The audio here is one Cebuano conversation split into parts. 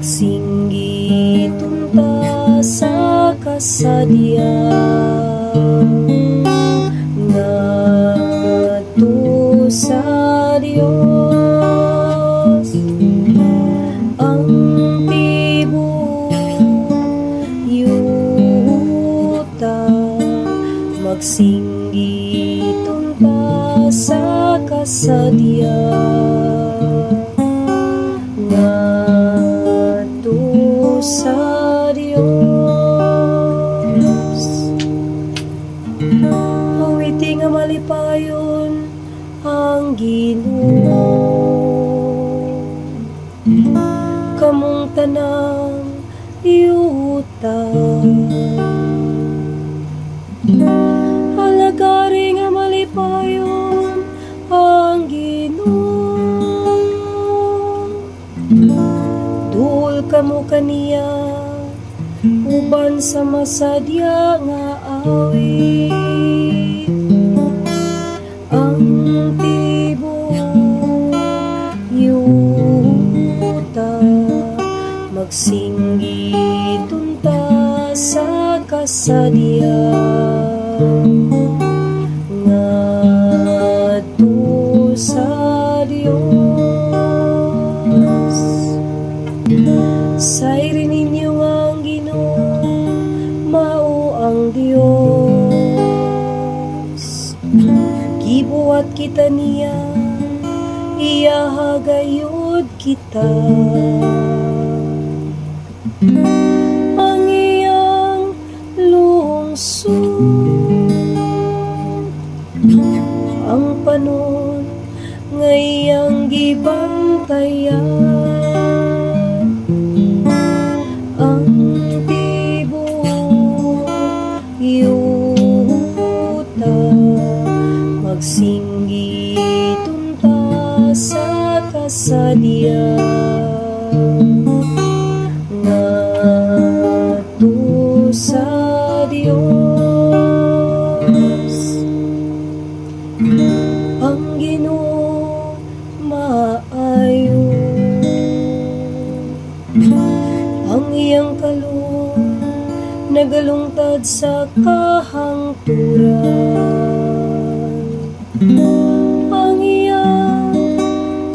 Magsinggit unta sa kasadya ngadto sa Dios. Ang tibuok yuta, magsinggit unta sa kasadya ngadto sa Dios. Awiti nga malipayon ang Ginoo, kamong tanang yuta. Alagari nga malipayon ang Ginoo. Duol kamo kaniya uban sa masadya nga awit. Ang tibuok yuta, magsinggit unta sa kasadya ngadto sa Dios. Sayri ninyo nga ang Ginoo mao ang Dios. Gibuhat kita niya, iyaha gayud kita. Ang iyang lungsod, ang panon nga iyang gibantayan. Ang tibuok yuta, magsinggit unta sa kasadya ngadto sa Dios. Ang Ginoo maayo, ang iyang kalong nagalungtad sa kahangturan. Ang iyang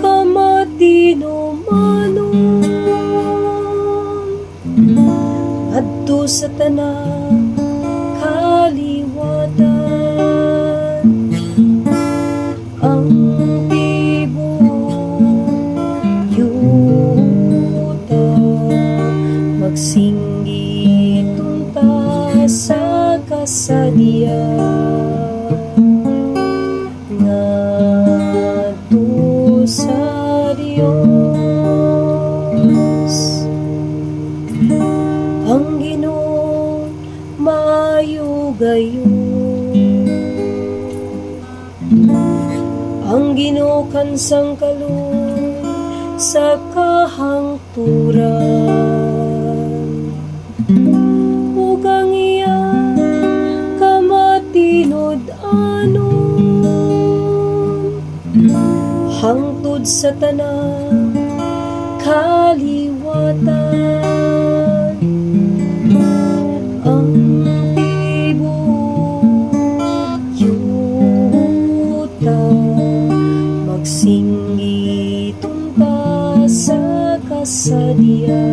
kamatinumanon adto sa tanang kaliwatan. Ang tibuok yuta, magsinggit unta sa kasadya ngadto sa Dios. Ang Ginoo maayo gayud. Ang Ginoo kansang kalong sa kahangturan ug ang iyang kamatinud-anon hangtod sa tanang kaliwatan. Ang tibuok yuta, magsinggit unta sa kasadya.